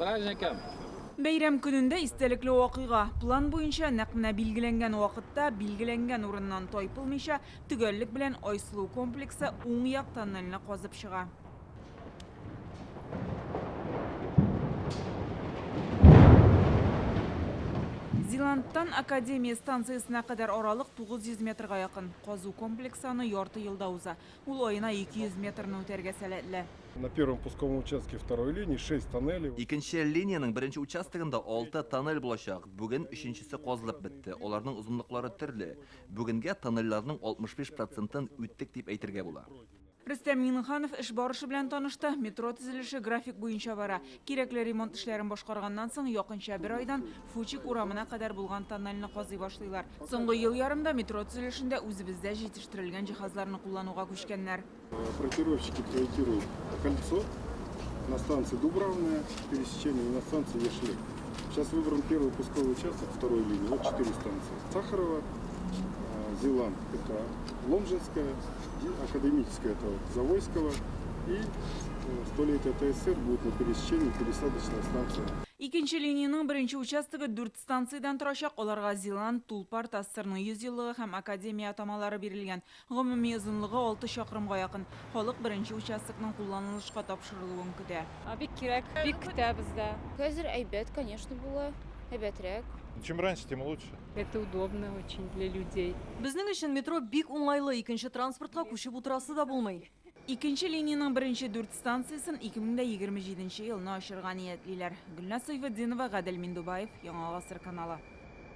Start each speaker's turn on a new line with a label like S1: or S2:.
S1: Праздником!
S2: Бәйрәм көнендә истәлекле вакыйга. План буенча нәкъ менә билгеләнгән вакытта, билгеләнгән урыннан тайпылмыйча, төгәллек белән Айсылу комплексы уң як тоннельне казып чыга. Зиланттан Академия станциясенә кадәр аралык 900 метрга якын. Казу комплексы аны ярты елда уза. Ул аена 200 метрны үтәргә сәләтле.
S3: На первом пусковом участке второй линии 6 тоннелей.
S4: Икенче линиянең беренче участогында 6 тоннель булачак. Бүген өченчесе казылып бетте. Аларның озынлыклары төрле. Бүгенгә тоннельләрнең 65 процентын үттек дип әйтергә була.
S2: Рөстәм Миңнеханов эш барышы белән танышты. Метро төзелеше график буенча бара. Кирәкле ремонт эшләрен башкарганнан соң якынча бер айдан Фучик урамына кадәр булган тоннельне казый башлыйлар. Соңгы ел ярымда метро төзелешендә үзебездә җитештерелгән җиһазларны куллануга күчкәннәр.
S3: Проектировщики проектируют кольцо на станции Дубравная, пересечение на станции Яшьлек. Сейчас выбран первый пусковой участок второй линии, вот 4 станции. Сахарова, Зилант, это Ломжинская, Академическая, это Завойского, и Столетие ТСР будет на пересечении пересадочная станция.
S2: Икенче линиянең беренче участогы 4 станциядән торачак. Аларга Зилант, Тулпар, ТАССРның 100 еллыгы һәм Академия атамалары бирелгән. Гомуми озынлыгы 6 чакрымга якын. Халык беренче участокның кулланылышка тапшырылуын көтә.
S5: Бик кирәк, бик көтәбез дә.
S6: Хәзер әйбәт, конечно, була. Әйбәтрәк.
S7: Чем раньше, тем лучше.
S5: Это удобно очень для людей.
S8: Безнең өчен метро бик уңайлы, икенче транспортка күчеп утырасы да булмый.
S2: Икенче линиянең беренче 4 станциясен 2027 елны ачырга ниятлиләр. Гөлназ Сайфетдинова, Гадел Миндубаев, Яңа Гасыр каналы.